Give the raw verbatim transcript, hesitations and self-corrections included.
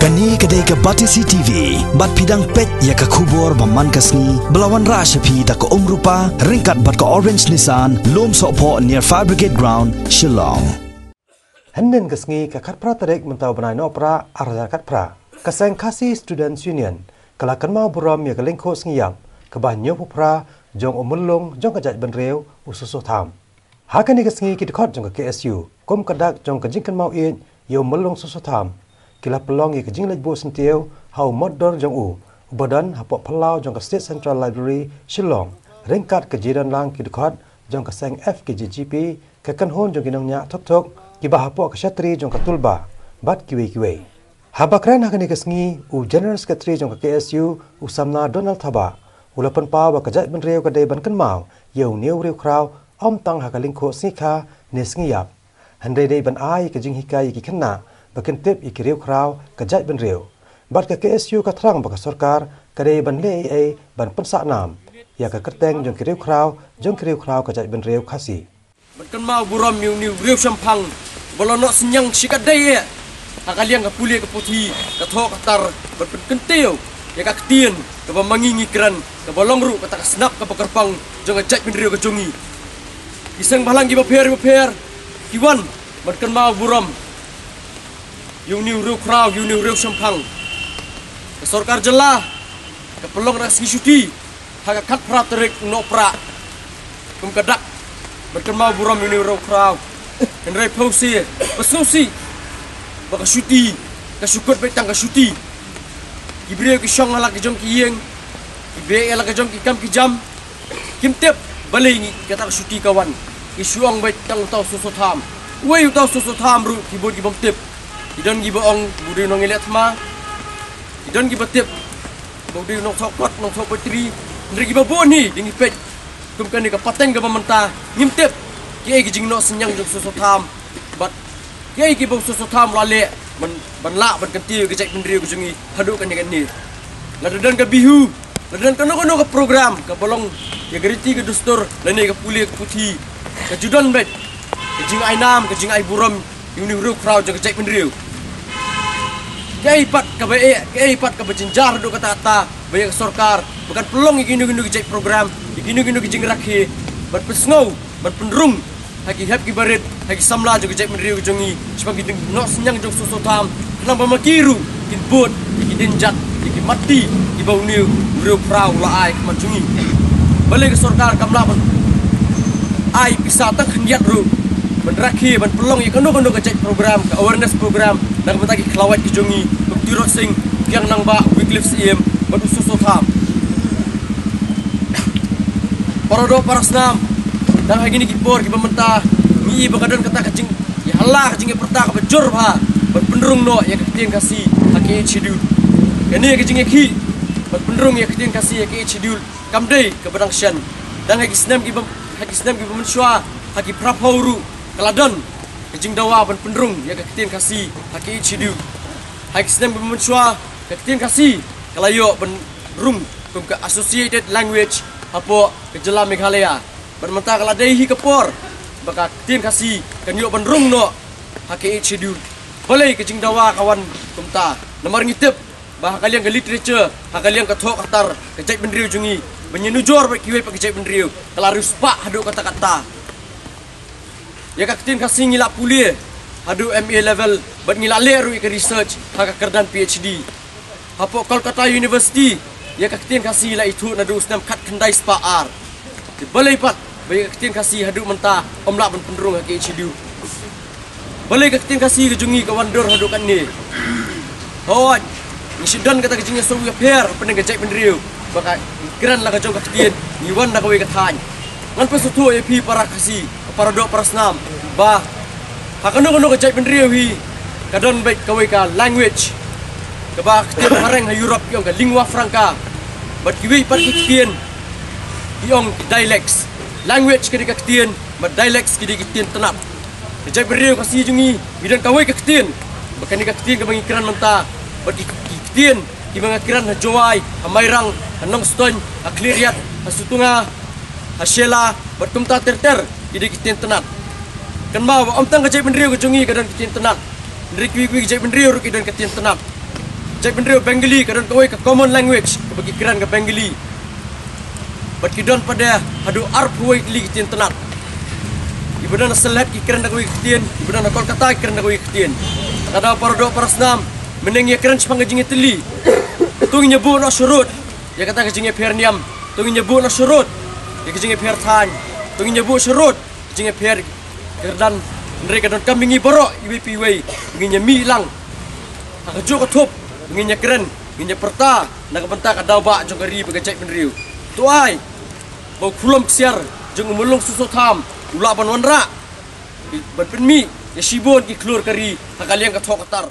Kane ka dei ka Batesi T V, bad phi dang peit ïa ka khubor ba man ka sngi, ba la wanrah sha phi da ka Umrupa, ryngkat bad ka Orange Nissan, Lum Sohphoh near Fire Brigade Ground, Shillong. Hynnin ka sngi ka khatphra tarik mynta u bnai Nohprah arhajar khatphra, ka seng Khasi Students Union ka la kynmaw burom ïa ka lyngkhuh sngi ïap kaba hynñiewphew phra jong u myllung jong ka jaitbynriew u Soso Tham. Ha kane ka sngi ki dkhot jong ka K S U kum ka dak jong ka jingkynmaw ïeit ïa u myllung Soso Tham ki la pynlong ïa ka jingleit buh syntiew ha u motdur jong u, uba don hapoh phyllaw jong ka State Central Library, Shillong, ryngkat ka jingdon lang ki dkhot jong ka seng F K J G P, ka kynhun jong ki nongñiah thukthuk kiba hapoh ka shatri jong ka tulba, bad kiwei kiwei. Haba kren ha kane ka sngi, u General Secretary jong ka K S U, u Samla Donald Thabah, u la pynpaw ba ka jaitbynriew ka dei ban kynmaw ïa une u riewkhraw ym tang ha ka lyngkhuh sngi kha ne sngi ïap, hynrei dei ban ai ka jinghikai ïa ki khynnah ba kin tip ïa ki riewkhraw ka jaitbynriew. Bad ka K S U ka thrang ba ka sorkar ka dei ban leh ei ei ban pynsah nam ïa ka kyrteng jong ki riewkhraw, jong ki riewkhraw ka jaitbynriew Khasi. Ban kynmaw burom ïa une u riewshemphang ba la noh synñiang shikatdei eh ha ka liang ka pule ka puthi, ka thoh ka tar, ban pynkyntiew ïa ka ktien kaba ma ngi ngi kren, kaba long ruh kata ka snap kaba kyrpang jong ka jaitbynriew ka jong ngi. Ki seng bhalang kiba pher bapher ki wan ban kynmaw burom ïa une u riewkhraw, ïa une u riewshemphang. Ka sorkar jylla ka pynlong da ka sngi shuti ha ka khatphra tarik u Nohprah kum ka dak ban kynmaw burom ïa une u riewkhraw. Hynrei phewse ba sngewsih ba ka shuti ka shu kut beit tang ka shuti. Ki briew ki shong ha la ka jong ki ïing, ki beh ha la ka jong ki kam ki jam. Kim tip balei ngi kata ka shuti ka wan. Ki shu ong beit tang uta u Soso Tham. Uei uta u Soso Tham ruh ki bun ki bym tip. Ki don kiba ong ba u dei u nongïaleh thma. Ki don kiba tip ba u dei u nongthoh kot, nongthoh poetry. Hynrei kiba bun hi dang ïa peit kum kane ka pateng kaba mynta, ngim tip kiei ki jingnoh synñiang jong u Soso Tham. Bad kiei kiba u Soso Tham u la leh ban, ban lah ban kyntiew ïa ka jaitbynriew ka jong ngi haduh kane kane. Lada don ka Bihu, lada don kano kano ka program kaba long ïa ka riti ka dustur lane ka pule ka puthi, ka ju don beit ka jingai nam, ka jingai burom ïa une u riewkhraw jong ka jaitbynriew. Kaei pat kaba eh, kaei pat kaba jynjar haduh katta katta ba ïa ka sorkar ba kan pynlong ïa kino kino ki jait program, ïa kino kino ki jingrakhe, ban pynsngew, ban pynrung ha ki hep ki barit, ha ki samla jong ka jaitbynriew ka jong ngi shaphang ki jingnoh synñiang jong u Soso Tham, khnang ba ma ki ruh kin bud ïa ki dienjat, ïa ki matti kiba une u riewkhraw u la ai ha khmat jong ngi. Balei ka sorkar kam lah ban ai pisa tang khyndiat ruh ban rakhe, ban pynlong ïa kano kano ka jait program, ka awareness program na ka bynta ki khlawait ki jong ngi, kum u Tirot Sing, u Kiang Nangbah, u Wycliffe Syiem bad u Soso Tham. Para doh para snam, tang ha kine ki por kiba mynta ngi i ba ka don kata ka jingïahala, ka jingïapyrta kaba jur bha ban pynrung noh ïa ka ktien Khasi ha ka Eighth Schedule. Kane ka jingïakhih ban pynrung ïa ka ktien Khasi ha ka Eighth Schedule kam dei kaba dang shen. Tang ha ki snem kiba, ha ki snem kiba mynshuwa, ha ki phraphew ruh ka la don ka jingdawa ban pynrung ïa ka ktien Khasi ha ka Eighth Schedule. Ha ki snem kiba mynshuwa ka ktien Khasi ka la ïoh ban rung kum ka associated language hapoh ka jylla Meghalaya. Bad mynta ka la dei hi ka por ba ka ktien Khasi kan ïoh ban rung noh ha ka Eighth Schedule. Balei ka jingdawa ka wan kumta? Namar ngi tip ba ha ka liang ka literature, ha ka liang ka thoh ka tar ka jaitbynriew jong ngi, ban ïanujor bad kiwei pat ki jaitbynriew, ka la riewspah haduh katta katta. Ïa ka ktien Khasi ngi la pule haduh M A level bad ngi la leh ruh ïa ka research ha ka kyrdan P H D. Hapoh Kolkata University ïa ka ktien Khasi la ithuh naduh u snem khatkhyndai spah ar. Te balei pat ba ïa ka ktien Khasi haduh mynta ym lah ban pynrung ha ka Eighth Schedule? Balei ka ktien Khasi ka jong ngi ka wan dur haduh katne? Hooid, ngi shu don kata ka jingïasnoh ïapher hapdeng ka jaitbynriew ba ka kren la ka jong ka ktien, ngi wan na kawei ka thaiñ. Ngan pynsngewthuh ïa phi para Khasi, para doh para snam, ba ha kano kano ka jaitbynriew hi ka don beit kawei ka language kaba ha ka ktien phareng ha Europe ki ong ka lingua franca. Bad kiwei pat ki ktien ki ong ki dialects. Language ka dei ka ktien, bad dialects ki dei ki ktien tynnad. Ka jaitbynriew Khasi jong ngi, ngi don kawei ka ktien, bad kane ka ktien kaba ngi kren mynta, bad ki, ki ktien kiba nga kren ha Jowai, ha Mairang, ha Nongstoiñ, ha Khliehriat, ha Sutnga, ha Shella, bad kumta ter ter, ki dei ki ktien tynnad. Kynmaw ba ym tang ka jaitbynriew ka jong ngi ka don ki ktien tynnad, hynrei kiwei kiwei ki jaitbynriew ruh ki don ka ktien tynnad. Jaitbynriew Bengali ka don kawei ka common language kaba ki kren ka Bengali. Bad ki don pat de haduh arphew tylli ki ktien tnat. Kiba don ha Sylhet ki kren da kawei ka ktien, kiba don ha Kolkata ki kren da kawei ka ktien. Ka daw para doh para snam, mynne ngi ïakren shaphang ka jingïatylli. To ngin ïabuh noh sharud ïa kata ka jingïapher niam. To ngin ïabuh noh sharud ïa ka jingïapher thaiñ. To ngin ïabuh sharud jingïapher kyrdan. Hynrei ka donkam ïa ngi baroh iwei pa iwei ba ngin ïamih lang ha kajuh ka thup, ba ngin ïakren, ba ngin ïapyrta na ka bynta ka daw bah jong ka ri bad ka jaitbynriew. To ai ba u khulom ksiar jong u Mulung Susotham u lah ban wanrah ban pynmih ïa shibun ki khlur ka ri ha ka liang ka thoh ka tar.